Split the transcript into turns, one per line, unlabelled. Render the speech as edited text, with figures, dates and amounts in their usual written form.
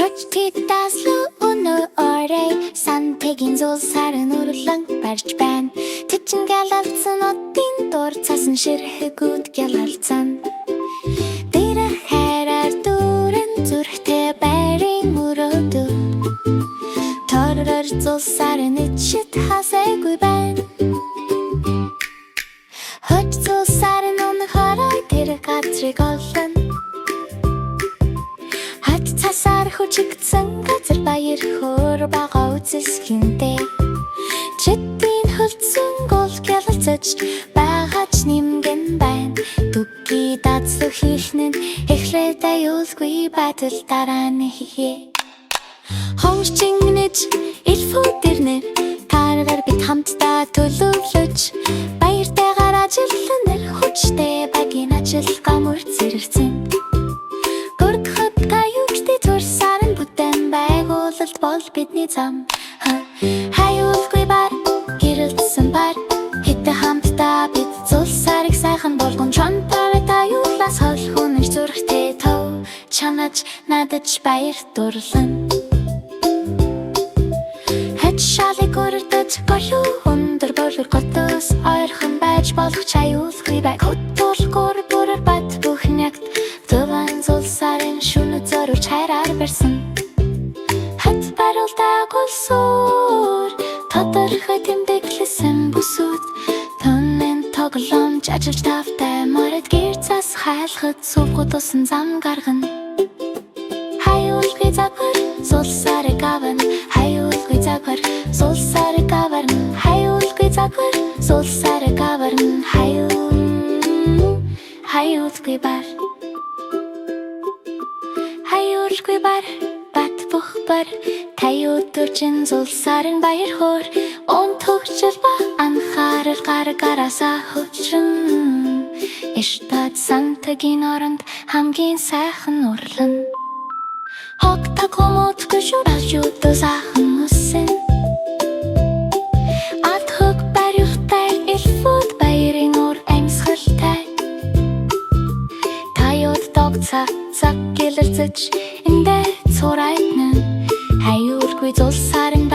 Хотитаслуу өнөө орой Сантегийн зул сарын урлан барьж байна. Тэчин гялалцсан одын дур цасан ширхэгүүд гялалцсан. Дэрэх хайраар дүүрэн зүрхтэй байрын мөрөөдөө. Торрор зул сарын ичит хасайгүй байна. Хот зул сарын өмнөх орой тэр газрыг олно. Хот цасаар хүчигдсэн газар баяр хөөр бага үзэсгэлэнтэй. Чидийн хөлдсөн гол гялалцаж байгаач нэмгэн байна. Дүгий дадлаг хийх нь эхлээд аюулгүй байдал дараа нь хийе. Хонж чингэнэж элфүү дэрнэр тааргаар бид хамтдаа төлөвлөж баяртайгаар ажилланаар хүчтэй багийн ажиллагаа мөр зэрэгцэн. Гөрдөхөд аюултай төр саран бүтэн байгуулалт бол бидний зам. Хаюулгүй бар гэрэлтсэн бар хитэ хамтдаа бид зул сарыг сайхан болгон чонтоор аюулаас хол хүнэж зүрхтэй тов чанаж надаж баяр дурлан. Хэж шалыг өрдөж голүү өндөр болор готоос ойрхон байж болох ч аюулгүй бай. Хөтөл гур бүр бат бүх нягт төвөн зул сарын шүнэ зориулж хайраар барьсан. Хат барилдаа голсуур тодорхой тэмдэглэсэн бүсүүд төнийн тоглоомж ажиллаж тавтай морид гэр цас хайлахад сувгууд усан зам гаргана. Хаюулгүй загвар сул сарыг авна. Хаюулгүй загвар сул сарыг аварна. Хаюулгүй загвар сул сарыг аварна. Хаюулгүй бар. Хаюулгүй бар бат бөх бар таюутурчин сул сарын баяр хөөр он төгчл ба анхаарал гар гараасаа хөтлөн Эштад сантагийн оронд хамгийн сайхан урлан. Хогтаг хүмүүд гүшүүр сайхан үсэн. Алт хөг баригтай элфүүд баярын ур амьсгалтай. Таюуд дог цаг цаг гэлэлцэж эндэ цурайтна. Хаюулгүй зул сарын